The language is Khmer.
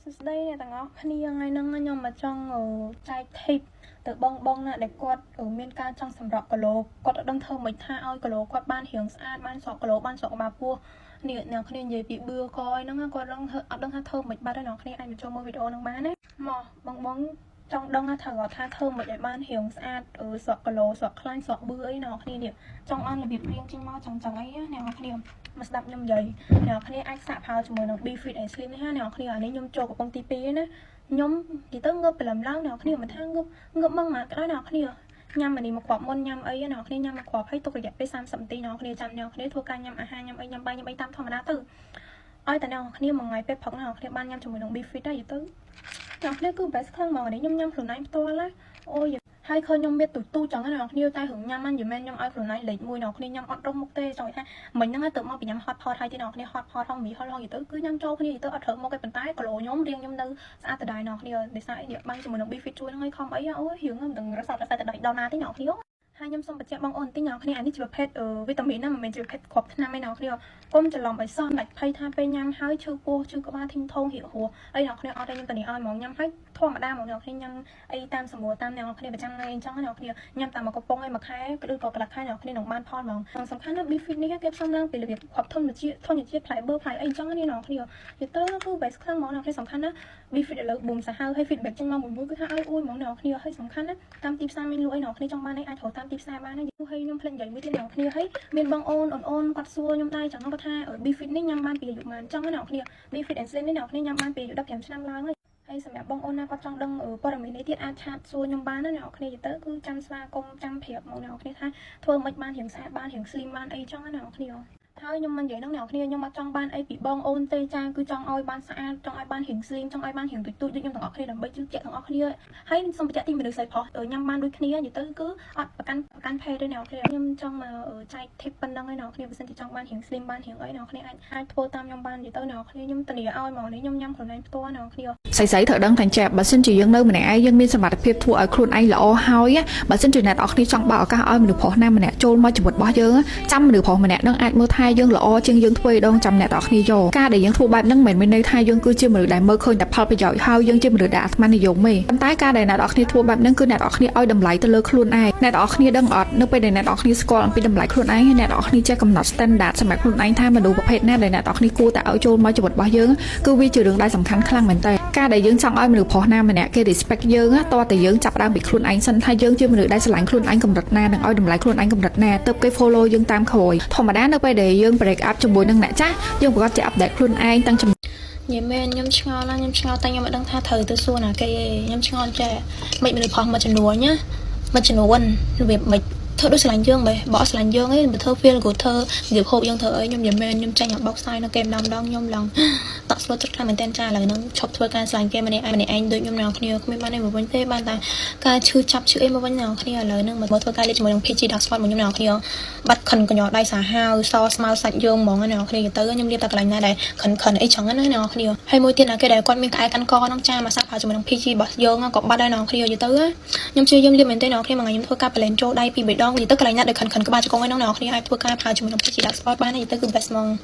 សួស្តីអ្នកទាំងអស់គ្នាថ្ងៃហ្នឹងខ្ញុំមកចង់ចែក tip ទៅបងបងណាដែលគាត់មានការចង់សម្រក់គីឡូគាត់អត់ដឹងធ្វើម៉េចថាឲ្យគីឡូគាត់បានរាងស្អាតបានស្រកគីឡូបានស្រកក្បាលពោះនេះអ្នកគ្នានិយាយពីបឿកអីហ្នឹងគាត់ដឹងអត់ដឹងថាធ្វើម៉េចបាត់ហើយអ្នកគ្នាអាចមកចូលមើលវីដេអូហ្នឹងបានណាមកបងបងចង់ដឹងថាត្រូវថាធ្វើម៉េចឲ្យបានរាងស្អាតស្រកគីឡូស្រកខ្លាញ់ស្រកបឿអីអ្នកគ្នានេះចង់បានរបៀបរាងចេញមកចឹងចឹងអីណាអ្នកគ្នាមកស្ដាប់ខ្ញុំនិយាយអ្នកគ្នាអាចសាកប្រើជាមួយនឹង Be Fit and Slim នេះណាអ្នកគ្នាអានេះខ្ញុំចូលកំប៉ុងទី2ណាខ្ញុំនិយាយទៅងើបព្រលឹមឡើងអ្នកគ្នាមិនថាងើបងើបម៉ោងម៉ាក៏ដោយអ្នកគ្នាញ៉ាំអានេះមកគ្រាប់មុនញ៉ាំអីអ្នកគ្នាញ៉ាំមកគ្រាប់ហើយទុករយៈពេល30នាទីអ្នកគ្នាចាំអ្នកគ្នាធ្វើការញ៉ាំអាហារញ៉ាំអីញ៉ាំបាយញ៉ាំអីតាមធម្មតាទៅឲ្យតែអ្នកគ្នាមួយថ្ងៃពេលព្រឹកអ្នកគ្នាបានញ៉ាំជាមួយនឹង Be Fit ដែរនិយាយទៅអ្នកគ្នាគឺ best ខ្លាំងហ្មងនេះខ្ញុំញ៉ាំខ្លួនឯងផ្ទាល់ណាអូយហើយឃើញខ្ញុំមានទូទូចឹងណាអ្នកគ្នាតែរឿងញ៉ាំហ្នឹងយមែនខ្ញុំឲ្យខ្លួនឯងលេខ1អ្នកគ្នាញ៉ាំអត់រស់មុខទេចង់ថាមិញហ្នឹងទៅមកពីញ៉ាំ hot pot ហើយទីអ្នកគ្នា hot pot ហងមីហត់ហងទៅគឺញ៉ាំចូលគ្នាទៅអត់ត្រូវមុខទេប៉ុន្តែគីឡូខ្ញុំរៀងខ្ញុំនៅស្អាតដដែលអ្នកគ្នាដោយសារអីនេះបានជាមួយនឹង Be Fit ជួយហ្នឹងឲ្យខំអីអូយរៀងមិនដឹងរស័ព្ទរស័យទៅដល់ណាទេអ្នកគ្នាហើយខ្ញុំសូមបញ្ជាក់បងអូនតិចអ្នកគ្នាអានេះជាប្រភេទវីតាមីនណាមិនមែនជាប្រភេទគ្រាប់ថ្នាំទេអ្នកគ្នាកុំច្រឡំឲ្យសោះមិនដាច់ភ័យថាពេលញ៉ាំហើយឈឺពោះឈឺក្បាលធីងថងរៀកហួរអីអ្នកគ្នាអត់ទេខ្ញុំតានេះឲ្យហ្មងញ៉ាំហើយធម្មតាហ្មងអ្នកគ្នាញ៉ាំអីតាមសម្រួលតាមអ្នកគ្នាប្រចាំថ្ងៃអញ្ចឹងអ្នកគ្នាញ៉ាំតាមមួយកំប៉ុងអីមួយខែឬក៏កន្លះខែអ្នកគ្នានឹងបានផលហ្មងសំខាន់ណាស់ Be Fit នេះគេផ្សំឡើងពីរបៀបគ្រាប់ធម្មជាតិធម្មជាតិផ្លែបឺផ្លែអីអញ្ចឹងនេះអ្នកគ្នានិយាយទៅគឺ best ខ្លាំងហ្មងអ្នកគ្នាសំខាន់ណាស់ Be Fit ឥឡូវ boom សាហាវហើយ feedback ចេញមកមួយមួយគឺថាឲ្យអួយហ្មងអ្នកគ្នាហើយសំខាន់ណាតាមទីផ្សារមានលក់អីអ្នកគ្នាចង់បានអីអាចរកតាមទីផ្សារបានណាហើយខ្ញុំភ្លេចនិយាយមួយទៀតអ្នកគ្នាហើយមានបងអូនអូនអូនគាត់សួរខ្ញុំដែរចឹងគាត់ថា Be Fit នេះញ៉ាំបានពីអាយុប៉ុន្មានចឹងណាអ្នកគ្នា Be Fit and Slim នេះអ្នកគ្នាញ៉ាំបានពីអាយុ15ឆ្នាំឡើងហើយហើយសម្រាប់បងអូនណាគាត់ចង់ដឹងព័ត៌មាននេះទៀតអាច chat សួរខ្ញុំបានណាអ្នកគ្នាទៅគឺចាំស្វាគមន៍ចាំប្រាប់មកអ្នកគ្នាថាធ្វើមិនបានរៀងស្អាតបានរៀង slim បានអីចឹងណាអ្នកគ្នាហើយខ្ញុំមិននិយាយហ្នឹងអ្នកគ្នាខ្ញុំអត់ចង់បានអីពីបងអូនទេចាគឺចង់ឲ្យបានស្អាតចង់ឲ្យបានរៀង slim ចង់ឲ្យបានរៀងទូចទូចដូចខ្ញុំទាំងអស់គ្នាដើម្បីជឿជាក់ទាំងអស់គ្នាហើយសូមបញ្ជាក់ទីមនុស្សស្រីប្រុសញ៉ាំបានដូចគ្នានិយាយទៅគឺអត់ប្រកាន់ប្រកាន់ភេទទេអ្នកគ្នាខ្ញុំចង់មកចែក tip ប៉ុណ្ណឹងឯអ្នកគ្នាបើសិនជាចង់បានរៀង slim បានរៀងអីអ្នកគ្នាអាចអាចធ្វើតាមខ្ញុំបាននិយាយទៅអ្នកគ្នាខ្ញុំធានាឲ្យមកនេះខ្ញុំញ៉ាំខ្លួនឯងផ្ទាល់អ្នកគ្នា ស្រីស្រីត្រូវដឹងថាចេះបើសិនជាយើងនៅម្នាក់ឯងយើងមានសមត្ថភាពធ្វើឲ្យខ្លួនឯងល្អហើយបើសិនជាអ្នកនរគ្នាចង់បើកឱកាសឲ្យមនុស្សប្រុសណាម្នាក់ចូលមកជីវិតរបស់យើងចាំមនុស្សប្រុសម្នាក់នឹងអាចមើលថែយើងល្អជាងយើងធ្វើឲ្យដងចាំអ្នកនរគ្នាយកការដែលយើងធ្វើបែបហ្នឹងមិនមែនមានន័យថាយើងគឺជាមនុស្សដែលមើលឃើញតែផលប្រយោជន៍ហើយយើងជាមនុស្សដែលអាត្មានិយមទេប៉ុន្តែការដែលអ្នកនរគ្នាធ្វើបែបហ្នឹងគឺអ្នកនរគ្នាឲ្យតម្លៃទៅលើខ្លួនឯងអ្នកនរគ្នាដឹងអត់នៅពេលដែលអ្នកនរគ្នាស្គាល់អំពីតម្លៃខ្លួនឯងហើយអ្នកនរគ្នាចេះកំណត់ standard សម្រាប់ខ្លួនឯងថាមនុស្សប្រភេទណាដែលអ្នកនរគ្នាគួរតែឲ្យចូលមកជីវិតរបស់យើងគឺវាជារឿងដែលសំខាន់ខ្លាំងមែនតើការដែលយើងចង់ឲ្យមនុស្សប្រុសណាម្នាក់គេ respect យើងតើតែយើងចាប់ផ្ដើមពីខ្លួនឯងសិនថាយើងជាមនុស្សដែលស្រឡាញ់ខ្លួនឯងកម្រិតណានិងឲ្យតម្លៃខ្លួនឯងកម្រិតណាទើបគេ follow យើងតាមក្រោយធម្មតានៅពេលដែលយើង break up ជាមួយនឹងអ្នកចាស់យើងប្រកាសជា update ខ្លួនឯងតាំង និយាយមែនខ្ញុំឆ្ងល់ណាស់ខ្ញុំឆ្ងល់តែខ្ញុំមិនដឹងថាត្រូវទៅសួរណាគេទេខ្ញុំឆ្ងល់ចេះមិនមនុស្សប្រុសមួយចំនួនណាមួយចំនួនរបៀបមិនធ្វើដូចស្រឡាញ់យើងបែបអត់ស្រឡាញ់យើងទេបើធ្វើ feel good ធ្វើរបៀបហូបយើងធ្វើអីខ្ញុំនិយាយមែនខ្ញុំចាញ់អាបោកស្ទាយនៅគេម្ដងម្ដងខ្ញុំឡើងតក់ស្លុតចិត្តខ្លាំងមែនតើចាឥឡូវហ្នឹងឈប់ធ្វើការស្រឡាញ់គេម្នាក់ឯងម្នាក់ឯងដូចខ្ញុំអ្នកគ្នាគ្មានបានអីមកវិញទេបានតែការឈឺចាប់ឈឺអីមកវិញអ្នកគ្នាឥឡូវហ្នឹងមកធ្វើការលេបជាមួយនឹង PG Dark Spot មកខ្ញុំអ្នកគ្នាបាត់ខិនកញ្ញដៃសាហាវសស្មៅសាច់យើងហ្មងអ្នកគ្នាទៅខ្ញុំលាបតែកន្លែងណាដែលខិនខិនអីចឹងណាអ្នកគ្នាហើយមួយទៀតណាគេដែលគាត់មានក្អែកកាន់កហ្នឹងចាមកសាក់ប្រើជាមួយនឹង PG របស់យើងក៏បាត់ដែរអ្នកគ្នាយទៅខ្ញុំព្យាយាមលាបមែនទេអ្នកគ្នាមួយថ្ងៃខ្ញុំធ្វើការ blend ចូលដៃពីរបីដងនិយាយទៅកន្លែងណាដែលខិនខិនក្បាលជង្គង់អីហ្នឹងអ្នកគ្នាអាចធ្វើការប្រើជាមួយនឹង PG Dark Spot បាននិយាយទៅគឺ best ហ្មង។